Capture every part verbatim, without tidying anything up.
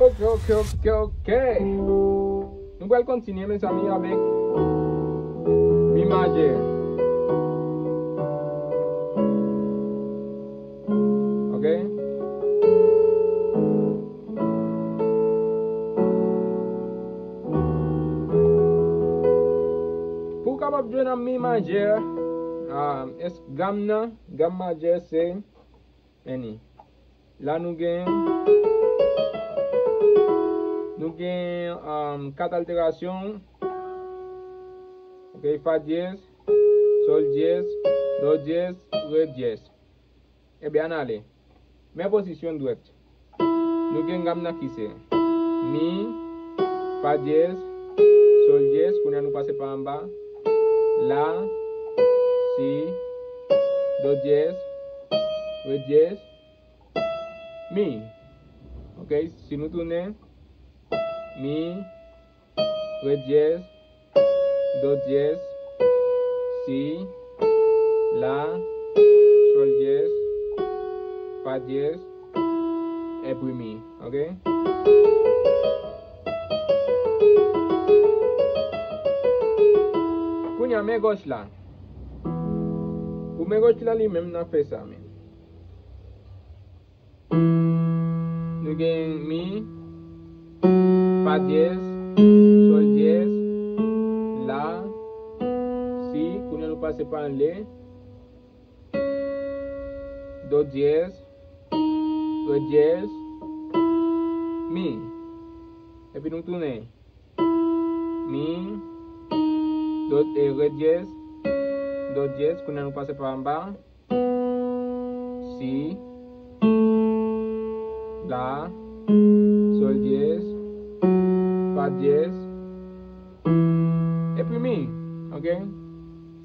Ok, ok, ok, ok. Nou pral kontinye, mezanmi, avèk mi majè. Ok? Pou w kapab jwe nan mi majè, ah, es-, gam nan, gam majè se, men ni. La nou gen, nou gen, um, kat alterasyon. Ok, fa dyèz, sol dyèz, do dyèz, re dyèz. Ebyen, ann ale. Men pozisyon dwèt. Nou gen gam nan ki se mi, fa dyèz, sol dyèz, kounye a nou pase pa anba, la, si, do dyèz, re dyèz, mi. Ok, si nou tounen, mi, re dyèz, do dyèz, si, la, sol dyèz, fa dyèz, epi mi. Ok? Kounye a, men gòch la. Pou men gòch la, li menm, n ap fè sa menm. Nou gen mi, fa dyèz, sol dyèz, la, si, kounye a nou pase pa anlè, do dyèz, re dyèz, mi. Epi nou tounen. Mi, do, e, re dyèz, do dyèz, kounye a nou pase pa anba. Si, la, sol dyèz, fa dyèz, epi mi. Ok?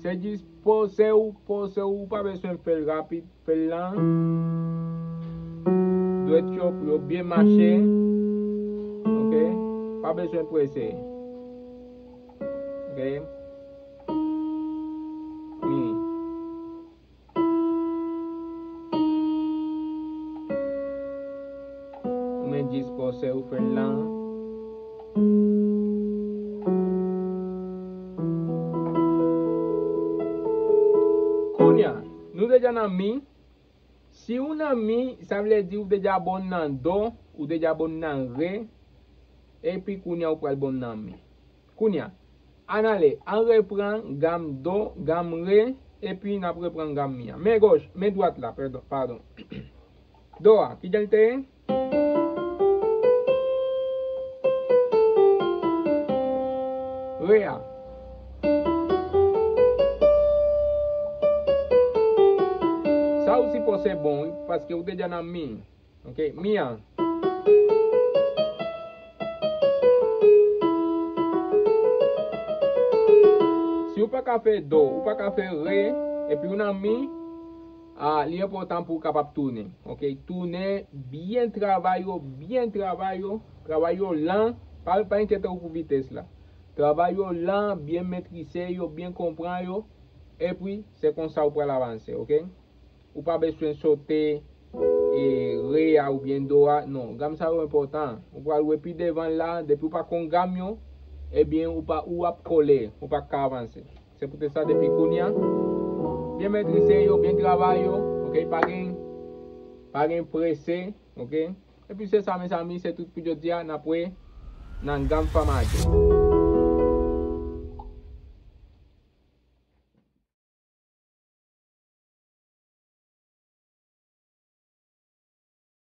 Se jis pòse w, pòse w, ou pa bezwen fè l rapid, fè l lan. Dwèt yo pou yo byen mache. Ok? Pa bezwen prese. Ok? Mi. Ou men jis pòse ou fè l lan. Kounye a, nou deja nan mi. Si ou nan mi, sa vle di ou deja bon nan do, ou deja bon nan re, epi kounye a ou pral bon nan mi. Kounye a, ann ale, ann reprann gam do, gam re, epi n ap reprann gam mi an. Men gòch, men dwat la, pèdon, padon. Do a, kijan l te ye? Re a. Sa ou sipòse bon, wi, paske ou deja nan mi. Ok, mi an. Si ou pa ka fè do, ou pa ka fè re, epi ou nan mi, a, li enpòtan pou ou kapab tounen. Ok, tounen, byen travay yo, byen travay yo, travay yo lan, pa, pa enkyete w pou vitès la. Travay yo lan, byen metrize yo, byen konprann yo, epi se konsa ou pral avanse, ok? Ou pa bezwen sote, e, re a oubyen do a. Non, gam sa yo enpòtan. Ou pral wè pi devan la, depi ou pa konn gam yo, ebyen, ou pa, ou ap kole, ou pa ka avanse. Se poutèt sa, depi kounye a, byen metrize yo, byen travay yo, ok? Pa gen, pa gen prese, ok? Epi se sa, mezanmi, se tout pou jodi a, n ap wè nan gam fa majè.